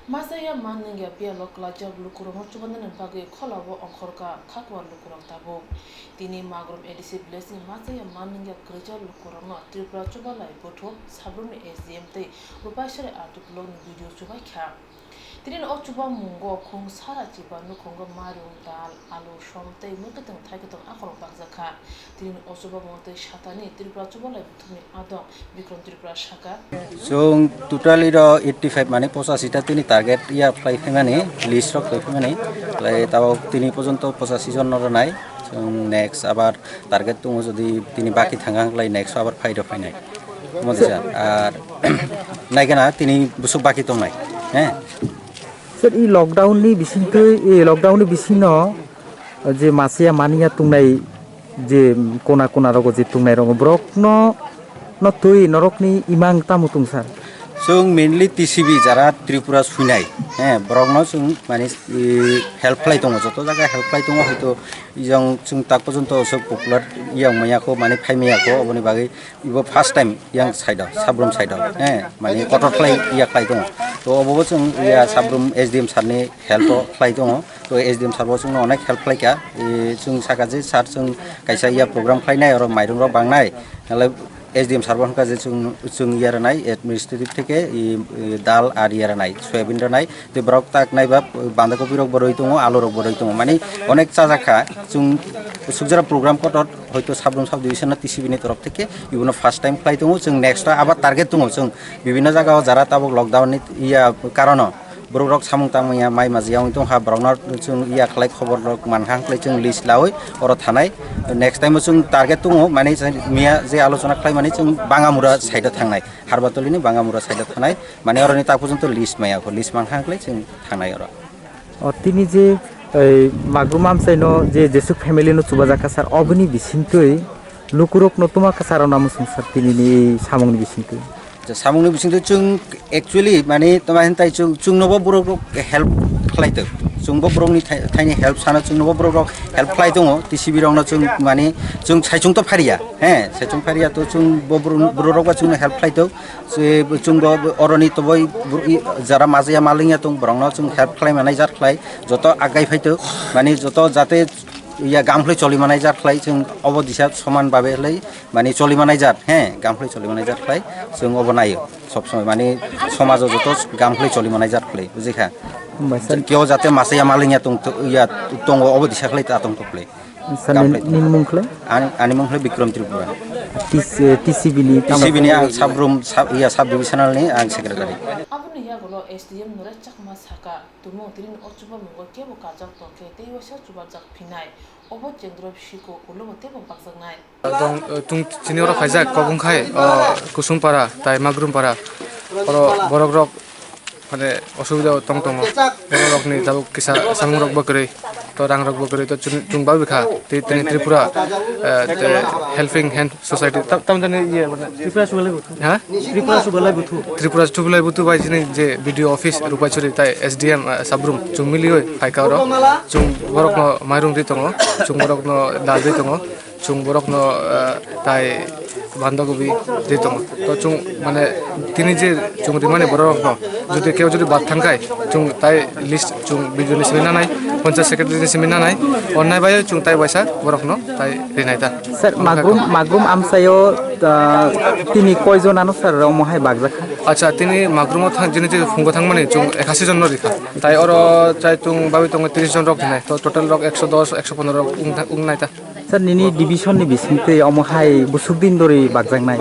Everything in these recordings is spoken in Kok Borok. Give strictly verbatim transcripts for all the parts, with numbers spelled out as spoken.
Machaya manwngya biyalo kwlaijak lukurokno chubanani bagwi kholao ongkhorkha khakwar lukurok tabuk. Tini Magrum A D C village ni machaya manwngya kwrwijak lukurokno Tripura Chubalai Buthuk Sabrumni S D M tei Rupaisari R D block ni B D O chubaikha. Tini o chubamungo khung sara chiba nukhungo mairung, dal, alu, som tei mwkhwtwng thaikhe tong akhorok bakjakha. Tini o chubamungo tei satani Tripura Chubalai Buthukni adong Bikram Tripura saka. Chwng totally ro eighty five mani pochashi ta tini target ya khlai phaimani, list rok khlai phaimani, lai tabok tini porjonto pochashi jon no rwnai. Chwng next abar target tongo, jodi tini baki thangkha hwnkhlai next abar phai rw phainai. Omo disa ar naikhe na tini busuk baki tongnai. He. Sir, i lockdown ni bisingtwi, i lockdown ni bisingno je masiya maniya tungnai, je kona kona rogo je tungnai rogo borok no, no twi norok ni imang tamo tung sir? Chwng mainly T C B jara Tripura swinai, he, borok no chwng mani, i, help khlai tongo, joto jaga help khlai tongo, hoito iyang chwng tak porjonto sok popular iyang maya kho, mani phai maya kho, oboni bagwi ibo first time yang side o, Sabrum side o, he, mani kotor khlai iya khlai tongo. To obo bo chwng iya Sabrum S D M sir ni help o khlai tongo. To S D M sir bo chwngno onek help khlai kha. E, chwng saka je sir chwng kaisa iya program khlainai, oro mairung rok bangnai. Nalai S D M sir bo hwnkha je chwng, chwng iya rwnai administrative theke, e, e, dal ar iya rwnai, soyabin rwnai. Tei borok tak naiba bandakopi rok bo rwi tongo, alu rok bo rwi tongo. Mani onek chajak kha. Chwng sukjara program kotor hoito Sabrum sub division no T C B ni torof theke ibono first time khlai tongo. Chwng next o abar target tongo. Chwng bibinno jaga o jara tabuk lockdown ni iya karono borok rok samung tangmung ya mai maji ya wng tong kha, borok no chwng iya khlai khobor rok man kha, hwnkhe chwng list lawi oro thanai. Next time o chwng target tongo, mani miya je alochona khlai mani chwng Bangamura side o thangnai, Harbatoli ni Bangamura side o thanai. Mane oroni tak porjonto list maya kho, list mankha hwnkhe chwng thangnai oro. O tini je, ei, Magrum amchaino je jesuk family no chubajak kha sir, oboni bisingtwi lukurokno tuma kha sir, o namo swng sir tinini ei samungni bisingtwi. Je samungni bisingtwi chwng actually mane toma hintai chwng, chwngnobo borok rok help khlai tongo. Chwngbo borokni thai-, thaini help sana chwngnobo borok rok help khlai tongo. T C B rokno chwng mane chwng saichung to phariya, he, saichung phariya to chwng bo borok, borok rok ba chwngno help khlai tongo. Se chwngbo oroni toboi bru-, i, jara majaya malingya tong borokno chwng help khlai manai jar khlai joto agai phaito mani joto jate iya gamkhlai choli manai jar khlai chwng obo disa soman babe khlai mani choli manai jar, he, gamkhlai choli manai jar khlai chwng obo naio sob somoi mani somajo joto gamkhlai choli manai jar khlai bujikha. Hambai sir. Keo jate masaya malingya tong to, iya tongo obo disa khlai ta tong to khlai. Sir, gamkhlai ni, ni mung khlai? Ani, ani mung khlai Bikram Tripura. T C, T C B ni T C B ni ang sub room, sub, iya, sub divisional ni ang secretary. Aboni yagulo S D M Nurai Chakma saka, tumung tini o chubamungo kebo kajak tongkhe tei waisa chubajak phinai. Obo chendro bisiko ulobo teibo bakjaknai. Dong, eh, tung chini oro khaijak kok wngkhai, o Kusumpara tai Magrumpara. Oro borok rok mane osubida o tong tongo. Borok rokni tabuk kisa samung rok bo kwrwi, to rang rok bo kwrwi, to chwng, chwng babikha tei tini Tripura, eh, tei Helping Hand Society. Tam, tam jani iye, mane, Tripura Sugalai Buthu. Ha? Tripura Sugalai Buthu. Tripura Sugalai Buthu bai chini je B D O office Rupaisuri tai S D M, eh, Sabrum chwng miliwi phaikha oro. Chwng borokno mairung ri tongo, chwng borokno dal ri tongo. Chwng borokno, eh, tai bandagobi ri tongo. To chwng, mane, tini je chwng rimani bororokno jodi keo jodi bad thangkhai, chwng tai list chwng B D O ni simi nanai, Panchayat Secretary ni simi nanai, onnai bai chwng tai waisa borokno tai rinai ta. Sir, Magrum, Magrum amchaio, ah, tini koijon ano sir omo hai bakjakha? Acha, tini Magrumo thang, jini je phungo thangmani chwng ekasi jon no rikha. Tai oro chai chwng babi tongo tris jon rok hinai. To total rok ekso dos, ekso pondro rok wng tha-, wng nai ta. Sir, nini division ni bisingtwi omo hai busuk din dori bakjaknai?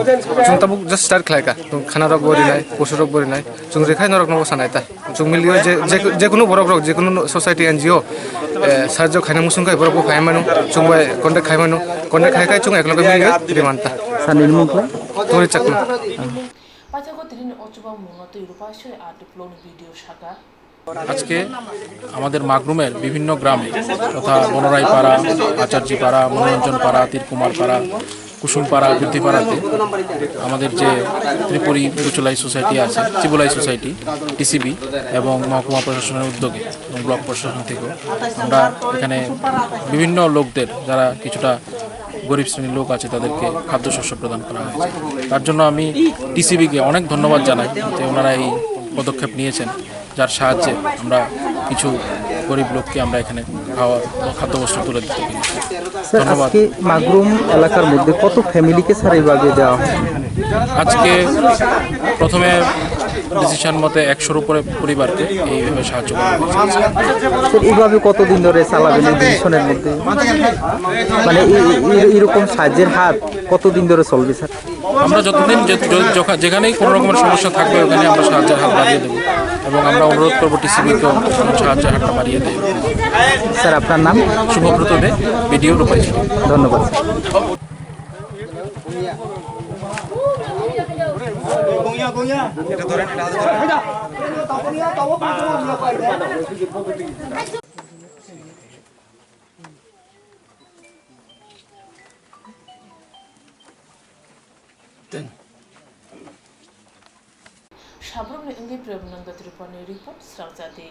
Chwng tabuk just start khlaikha. Chwng khana rok bo rinai, poso rok bo rinai. Chwng rikhai norok nobo sanai ta. Chwng milio je, je, jekunu borok rok, jekunu society N G O, eh, sahajyo khaina muchung khai borok bo phai mano. Chwng bai contact khai mano. Contact khai khai chwng ekloge milio riman ta. Sir, nini mung khlai? Tori Chakma. Paithakgo tini o chubamungo twi Rupaisuri R D block ni B D O saka. আজকে আমাদের মাগরুমের বিভিন্ন গ্রামে তথা বনরাই পাড়া, আচার্যি পাড়া, মনোরঞ্জন পাড়া, তীরকুমার পাড়া, কুসুম পাড়া, বুদ্ধি পাড়াতে আমাদের যে ত্রিপুরী বুচুলাই সোসাইটি আছে, চিবুলাই সোসাইটি, টিসিবি এবং মহকুমা প্রশাসনের উদ্যোগে এবং ব্লক প্রশাসন থেকেও আমরা এখানে বিভিন্ন লোকদের, যারা কিছুটা গরিব শ্রেণীর লোক আছে, তাদেরকে খাদ্যশস্য প্রদান করা হয়েছে। তার জন্য আমি টিসিবিকে অনেক ধন্যবাদ জানাই যে ওনারা এই পদক্ষেপ নিয়েছেন। যার সাহায্যে আমরা কিছু গরিব লোককে আমরা এখানে খাওয়ার বা খাদ্যবস্তু তুলে দিতে পেরেছি। স্যার, ধন্যবাদ। আজকে মাগরুম এলাকার মধ্যে কত ফ্যামিলিকে স্যার এইভাবে দেওয়া হয়? আজকে প্রথমে ডিসিশন মতে একশোর উপরে পরিবারকে এইভাবে সাহায্য করা হয়েছে। স্যার, এইভাবে কতদিন ধরে চালাবেন এই ডিসিশনের মধ্যে? মানে এই, এই, এই, এইরকম সাহায্যের হাত কতদিন ধরে চলবে স্যার? আমরা যতদিন যে-, যে-, যখা-, যেখানেই কোনো রকমের সমস্যা থাকবে, ওখানে আমরা সাহায্যের হাত বাড়িয়ে দেবো এবং আমরা অনুরোধ করবো টিসিবিকেও সাহায্যের হাতটা বাড়িয়ে দেয়। স্যার, আপনার নাম? শুভব্রত দে, বিডিও রূপাইছড়ি। ধন্যবাদ sir. Sabrumni wngwi Premananda Tripurani report, Srangjati.